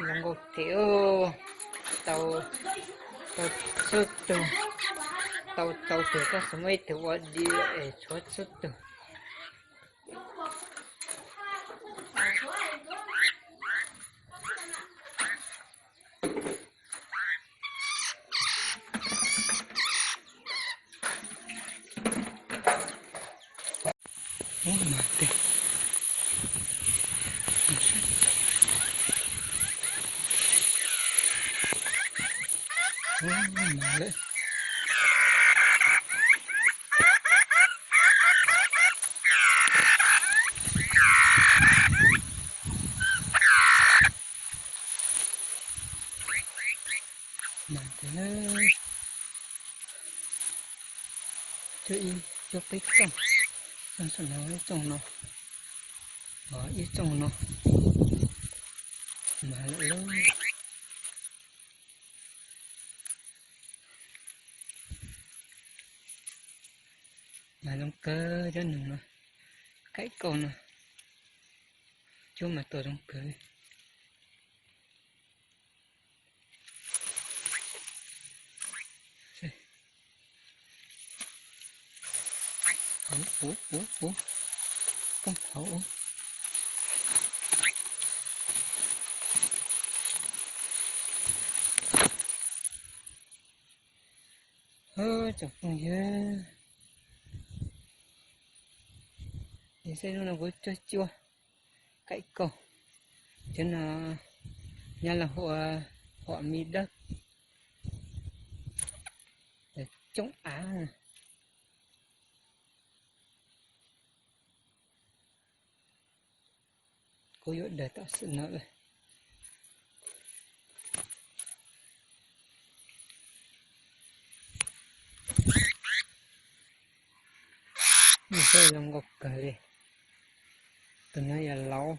Zoo nkauj kawg, tau, tau tsawg tug, tau tau tug tab sis muaj ib tug ua di lawm es tshuav tsawg tug. Mas tes, cuaj ib, cuaj peb txooj, txooj no, ib txooj no, ib txooj no, mas lawm lauj. Mas zoo kawg cov noog no, kaim kauj no, cuab mas tuaj zoo kawg li. Ua, ua, ua, poob hauv. Tsoom phooj ywg, es saib lub no kuv cuab cuab kaim kauj, cov no nyob los hu ua hom mi dawb, coob av. Kuv yuav daws tam sim no lawm. Nws zoo nkauj kawg li. Tus no yog laus.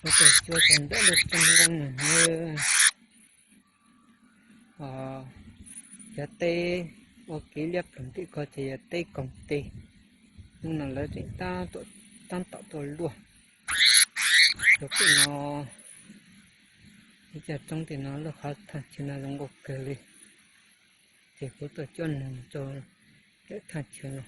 Kuv tuaj cuab tau ntawm lub roob Nkauj Noog nawb. Cov teb ua kev liab ploog tim ko ces yog teb koog teg. Hnub no lawv tseem tab tom tuaj luaj. Cov pem no, ib co roob tim no lub qhov thaj chaw no zoo nkauj kawg li. Ces kuv tuaj cuab noog rau lawm thaj chaw no.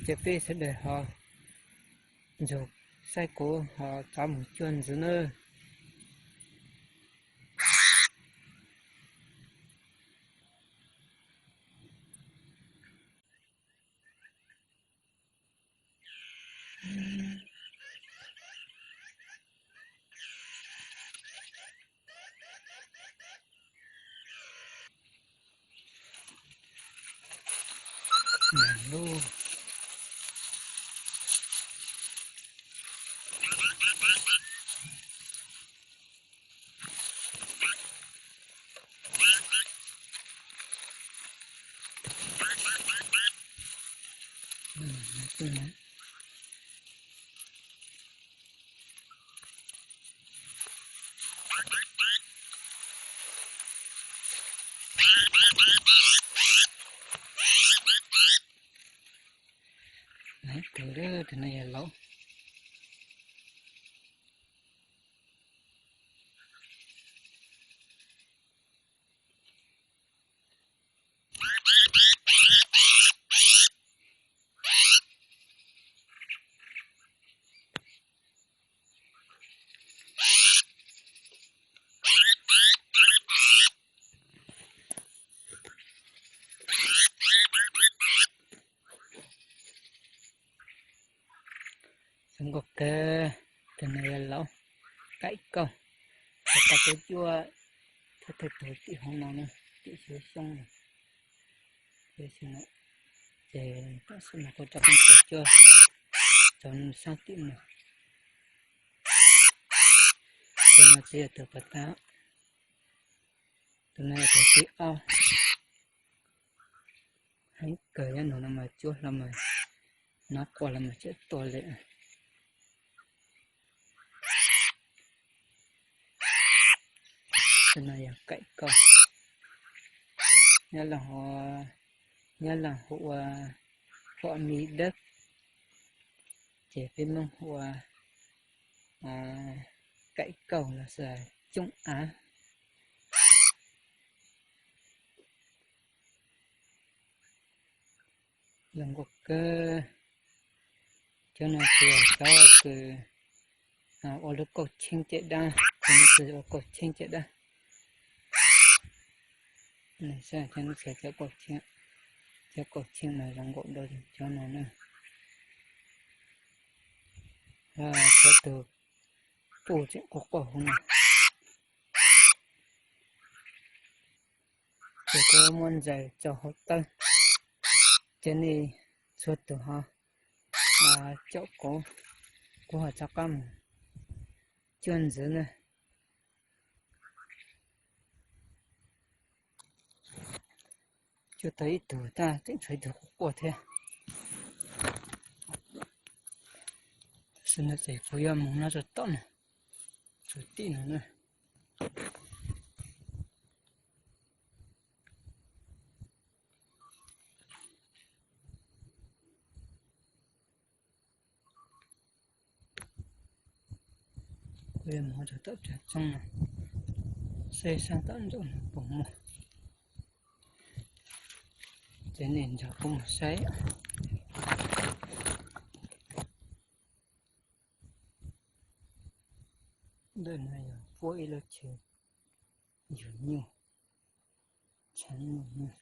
Ces peb sawv daws ho nrog saib kuv ho rov mus cuab ntxiv nawb. Tus no yog laus. Zoo nkauj kawg, tus no yog laus, kaim kauj. Tau kuv cuab thawj thawj tug tim hauv no na, tim xyuv xyoob no. Ces tam sim no kuv rov qab tuaj cuab rau sab tim no. Tus no tsis yog tus pas tag, tus no yog tus thib ob. Ib kawg nyob no mas cuab hlo mas, nov quaj los mas tseem tuaj li. Tus no yog kaim kauj, nyob Looj hu ua, hu ua phom mis dawb, ces peb Hmoob hu ua kaim kauj los sis cooj av. Zoo nkauj kawg. Cov no ces cov kws ua lub kauj cheeb caj dab, cov no ces ua kauj cheeb caj dab. Cov kauj cheeb, cov kauj cheeb mas zoo nkauj dua cov no na. Cov tug puj tseem quaj quaj huv no. Ces kuv muab ntsaws tso hauv tawb, ces nej txhua tus ho caum kuv, kuv ho rov qab mus cuab ntxiv na. Cuab tau ib tug tag tseem tshuav ib tug quaj quaj thiab. Tam sim no ces kuv yuav mus no rau tom no, rau tim no na. Kuv yuav mus rau tom tsev tsoob no, saib sab tom ntsaum no puas muaj. Ces nej nrog kuv mus saib. Ntawm no yog puab ib lub chaw yug nyuj, tshav nyuj.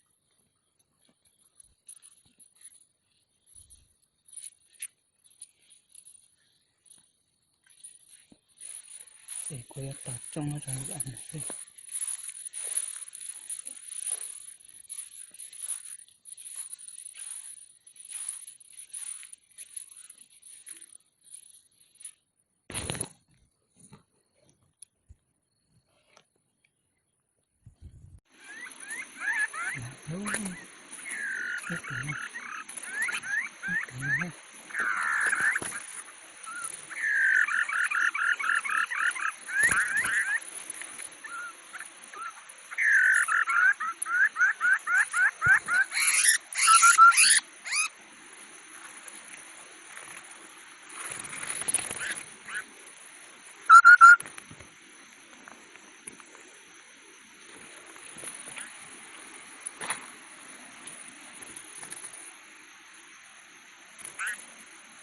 Ces kuv yuav tos tsoob rau yam no xwb.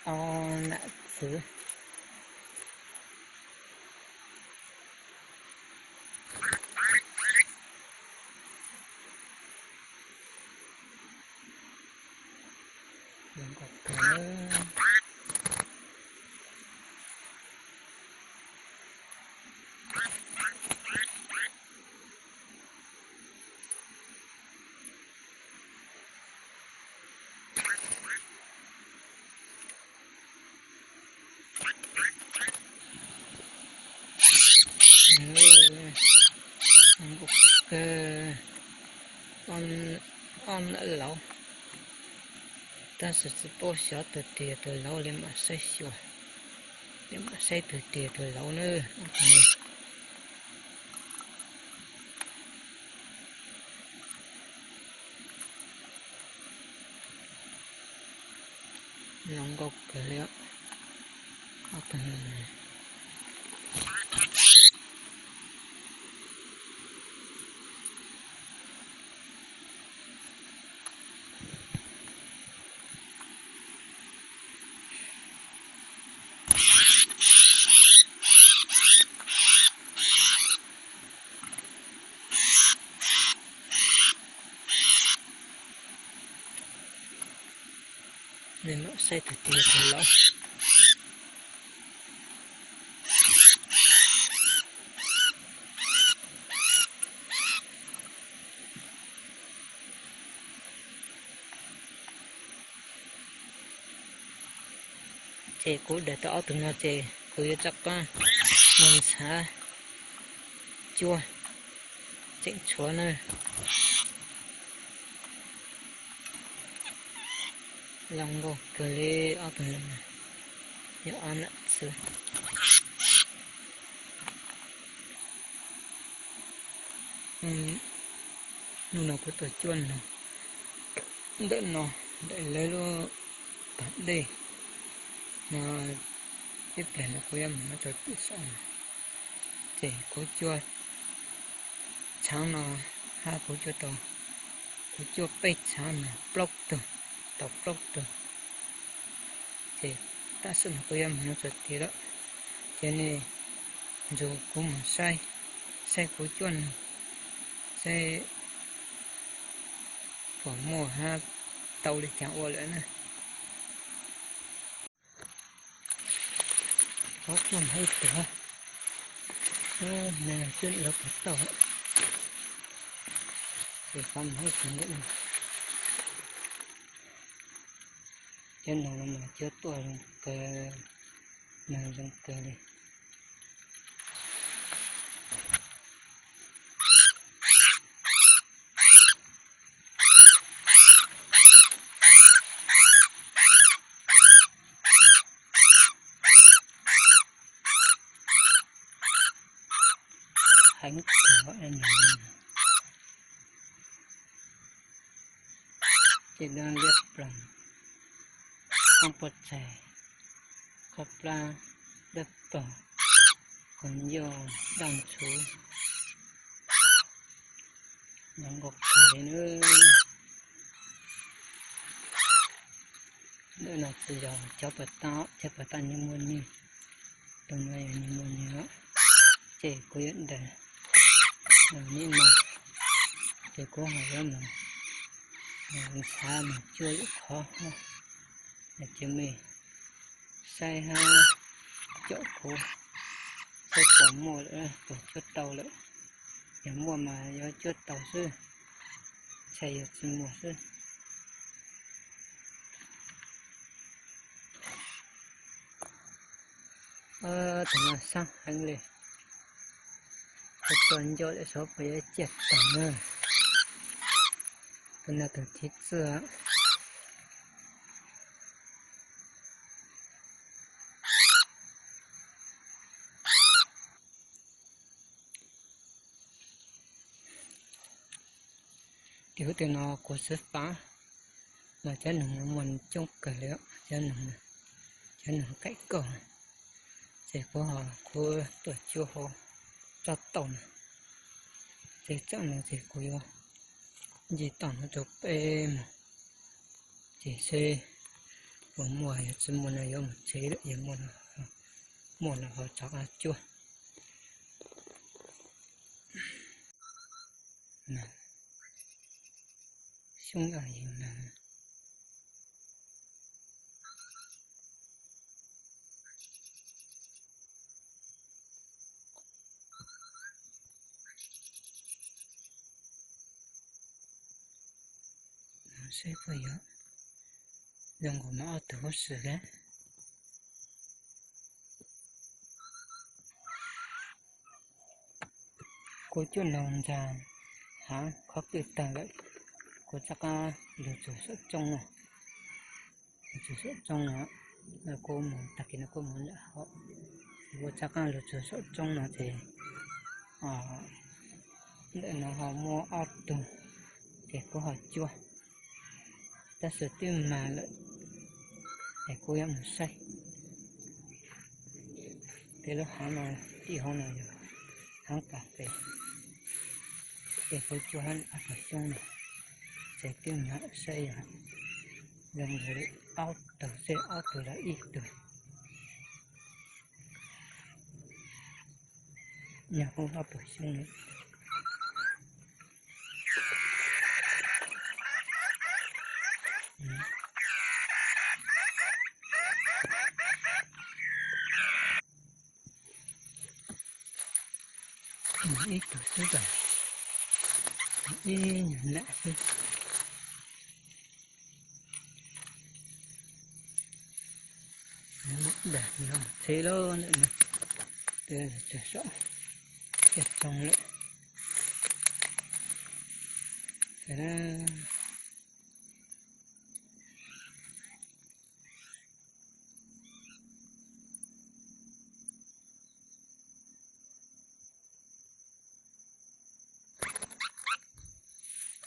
Ob nam txwv. Ob nam laus, tab sis tsis paub xyov tus twg yog tus laus li mam saib xyuas, li mam saib tus twg yog tus laus na. Zoo nkauj kawg li. Nej mam saib tus twg yog tus laus. Ces kuv daws tau ob tug no ces kuv yuav rov qab mus ntxhab cuab tseem tshuav na. Zoo nkauj kawg li ob tug ntawm no, yog ob nam txwv. Hnub no kuv tuaj cuab noog ntawm no, ntawm lawv lub pas dej no, ib pliag no kuv yuav mus nyob rau tim saum no, ces kuv cuab tshaav no hab kuv cuab tau, kuv cuab peb tshaav no plaub tug, tau plaub tug. Ces tam sim no kuv yuav mus nyob rau tid lawm, ces nej nrog kuv mus saib, saib kuv cuab noog, saib puas muaj hab tau li cas ua lawm na. Kuv cuab mus ib tug, nws cuab lawv puas tau, ces kuv mus ib tug ntawm no. Cov noog no mas cov tuaj zoo kawg, noog zoo kawg li. Heev kawg, ces dab liab ploog, qoob pob tsaig, qhov plab dawb paug, qhov ncauj daj ntshuv, zoo nkauj kawg li nawb. Ntawm no tsis yog cov puas tau, cov puas tau nyuag muaj nyiaj, tus no yog nyuag muaj nyiaj, ces kuv yuav daws neb no, ces kuv ho yuav mus ntxhab mus cuab lwm qhov, ces mej saib hab caum kuv, saib puas muaj lawm, puas cuab tau lawm. Yog muaj mas yuav cuab tau xwb, ntshai yog tsis muaj xwb. Tus no sab heev li, kuv tsuas ncauj lawm xyov puas yuav ciaj tag na. Tus no tus thib txwj. Tim huv tim no kuv xwb pab, mas cov noog no muaj coob kawg li, cov noog, cov noog kaim kauj, ces kuv ho kuv tuaj cuab hauv tsob tauj no, ces txawm no ces kuv yuav nce toj no rau peb mus, ces seb puas muaj, yog tsis muaj no yuav mus tsev lawm, yog muaj no ho rov qab cuab. Xyoob yim no. Seb puas yog, zoo nkaus mas ob tug huv si thiab. Kuv cuab noog ntag, hav khob pwj tag lawm, kuv rov qab lug txug saum roob no, lug txug saum roob no, kuv mus tag kis no kuv mus lawm hauv, kuv rov qab lug txug saum roob no ces ntawm no ho muaj ob tug, ces kuv ho cuab, tab sis twb mag lawm, es kuv yuav mus saib. Tej lub hav no, tim hauv no yog hav kas fes, ces kuv cuab hab ob tug xyoob no, ces twb mag lawm, saib yog zoo nkaus li ob tug xwb, ob tug los ib tug. Nyuag kub ob tug xyoob li. Ib tug xwb, ib nyuag nam xwb. Dag tsheb lawm ntawm no, twb tsaug zog, tsaug tsoog lawm. Sawv daws,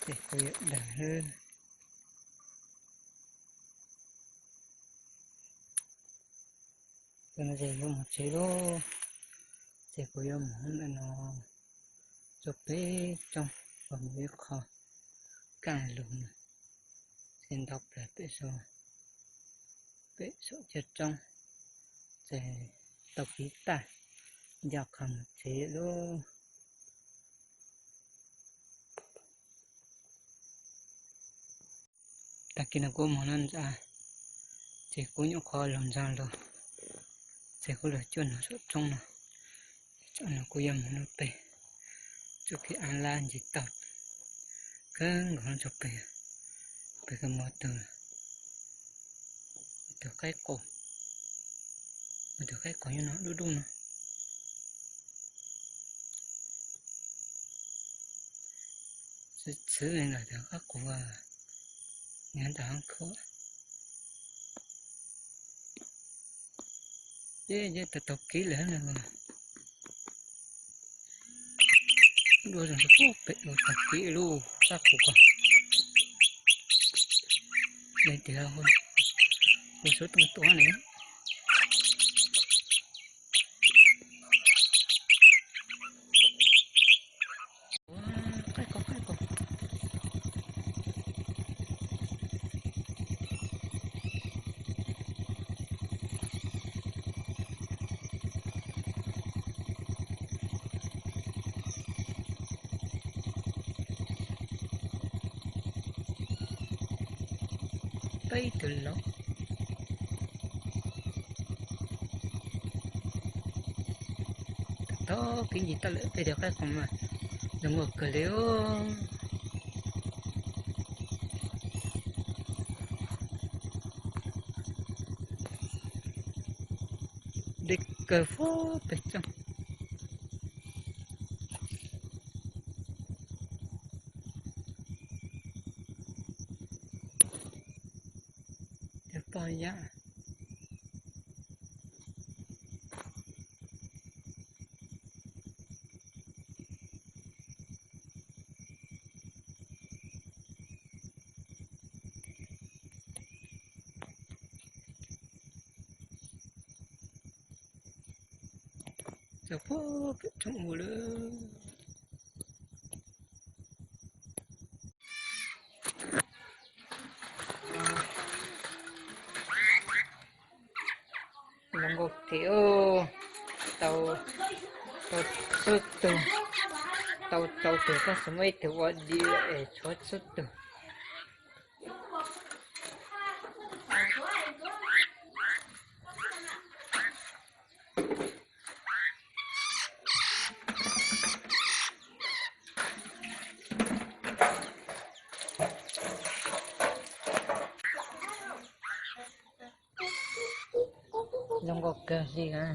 Ces kuv yuav daws lawm. Tus no ces yuav mus tsev lauj. Ces kuv yuav mus ntawm no txog pem roob, kuv mus ib qho kaj lug no, ces ntau plaws pem saum, pem saum cov roob, ces tau kev tag, nco qhov mus tsev lauj. Tag kis no kuv mus no ntxa, ces kuv nyuam qhuav los ntxog los, ces kuv los cuaj no saum roob no, tsam no kuv yuav mus lub pem, txoj kev av lab ncig tau kawg nkaus no txog pem, pem kawg mus tug, tug qaib qus, tug qaib qus nyob no dub dub no. Txwv txwv li ntawm tug qaib qus, nws ntawm hab khuam. Yeb yeb tau tau kev lawm na. Dua zoo pem ua tag kev lub qaib qus ko. Leej twg ua suav tooj tuaj ne. Qaib qus, qaib qus. Peb tug laus, tau kev ncig tau lawm peb tug qaib qus mas zoo nkauj kawg li os. Deb kawg puag pem roob. Cov poj yab. Txog puag pem roob ua lawm. Zoo nkauj kawg, tau, tau tsawg tug, tau rau tug tab sis muaj ib tug ua diam es tshuav tsawg tug. Zoo nkauj kawg li a.